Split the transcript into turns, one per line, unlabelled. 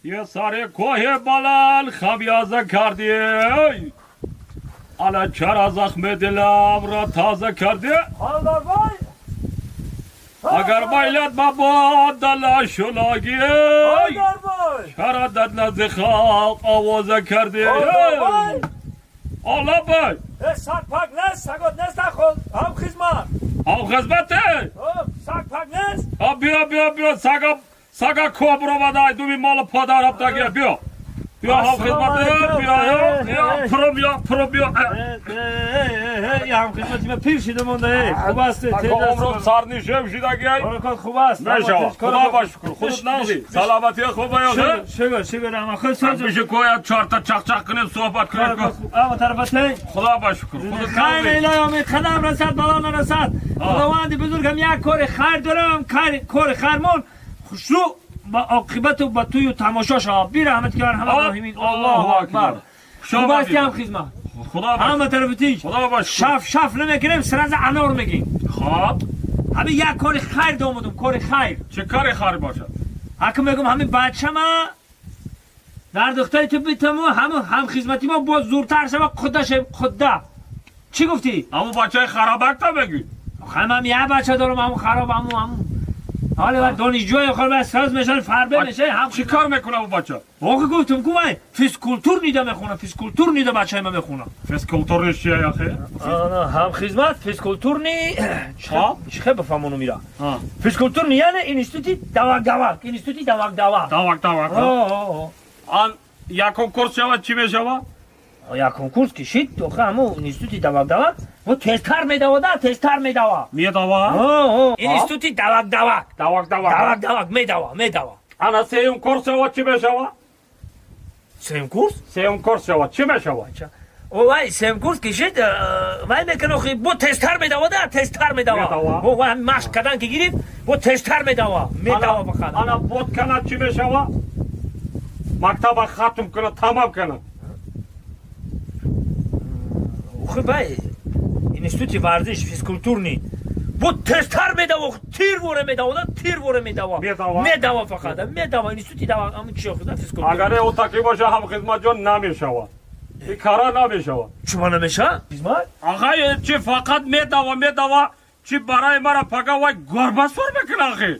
یه سر کوه بلند خمیازه کردی، الان چرا زخم دلم را تازه کردی؟ اگر باید با دل شلاگی، چرا در نزد خلق آوازه کردی؟ آلا بای
سگ پاک نیست، سگات نیست، خود هم خدمت
هم خدمته.
سگ پاک نیست.
بیا بیا بیا، سگا سگا کوبرو بدای دومی مال پدر هفتگی. بیا بیا هم خدمت، بیا بیا پرو، بیا پرو، بیا.
هم خدمتی من پیر شده مونده. خوب است.
عمرم سرنیشه شدگی.
خوب است.
نشوا، خدا با شکر. خودت نازی، سلامتی خوبه یا؟
شکر شکر، اما خود
ساز میشه کویا چهار تا چق چق کنیم، صحبت کنیم.
اما طرفت.
خدا با شکر، خودت
خیر. الهی امید خدم رسد، بلا نرسد. خداوند بزرگم یک کار خیر دارم، کار خیرمون خوشرو با عاقبت و با توی و تماشا شما بی رحمت کردن همه راهیمین.
الله اکبر.
خوب است هم خدمت.
خدا
همه طرف.
خدا باش.
شف شف نمیکنیم، سر از انار میگیم.
خب
همه یک کار خیر دامدم، کار خیر.
چه کار خیر باشه؟
حکم میگم همین بچه ما در دختری تو بیتمو هم خدمتی ما باز زورتر شوه، خدا شه خدا. چی گفتی؟
همون بچه خرابک تا بگی.
هم یه بچه دارم، همون خراب، همون حالا بعد دانشجوی آخر بعد ساز میشن، فربه میشه هم.
چی کار میکنه اون بچه؟
آخه گفتم کو وای فیزکولتور نیده میخونه، فیزکولتور نیده بچه ما میخونه.
فیزکولتور چیه آخه؟
هم خدمت، فیزکولتور نی چه بفهمونو میره. فیزکولتور نی یعنی اینستیتوت دوак دوак، اینستیتوت دوک دوک.
دوک دوک. آن یا کنکورس شود چی میشود؟
یا کنکورس کشید تو همو اینستیتوت دوک دوک و تستر میدوا، دا تستر میدوا.
میدوا؟
اینستیتوت دوک دوک.
دوک دوک.
دوک دوک میدوا میدوا.
انا سیوم کورس شود چی میشود؟
سیوم کورس؟
سیوم کورس شود چی میشود؟
وای سیوم کورس کشید وای میکنه خی بو تستر میدوا، دا تستر میدوا. او وای مشق کردن که گرفت بو تستر میدوا میدوا فقط.
انا بود کنه چی میشود؟ مکتب ختم کنه، تمام کنه.
خب بای институти варзиш физкультурный бо тезтар медава, тир воре медава, тир воре медава медава, фақат медава. Институти дава ам чи худа физкультур.
Агар о таки боша, ҳам хизматҷон, намешава, и кара намешава.
Чума намеша, хизмат?
Ағай, чи фақат медава медава, чи барои мара пага вай горбасур мекуна ахи.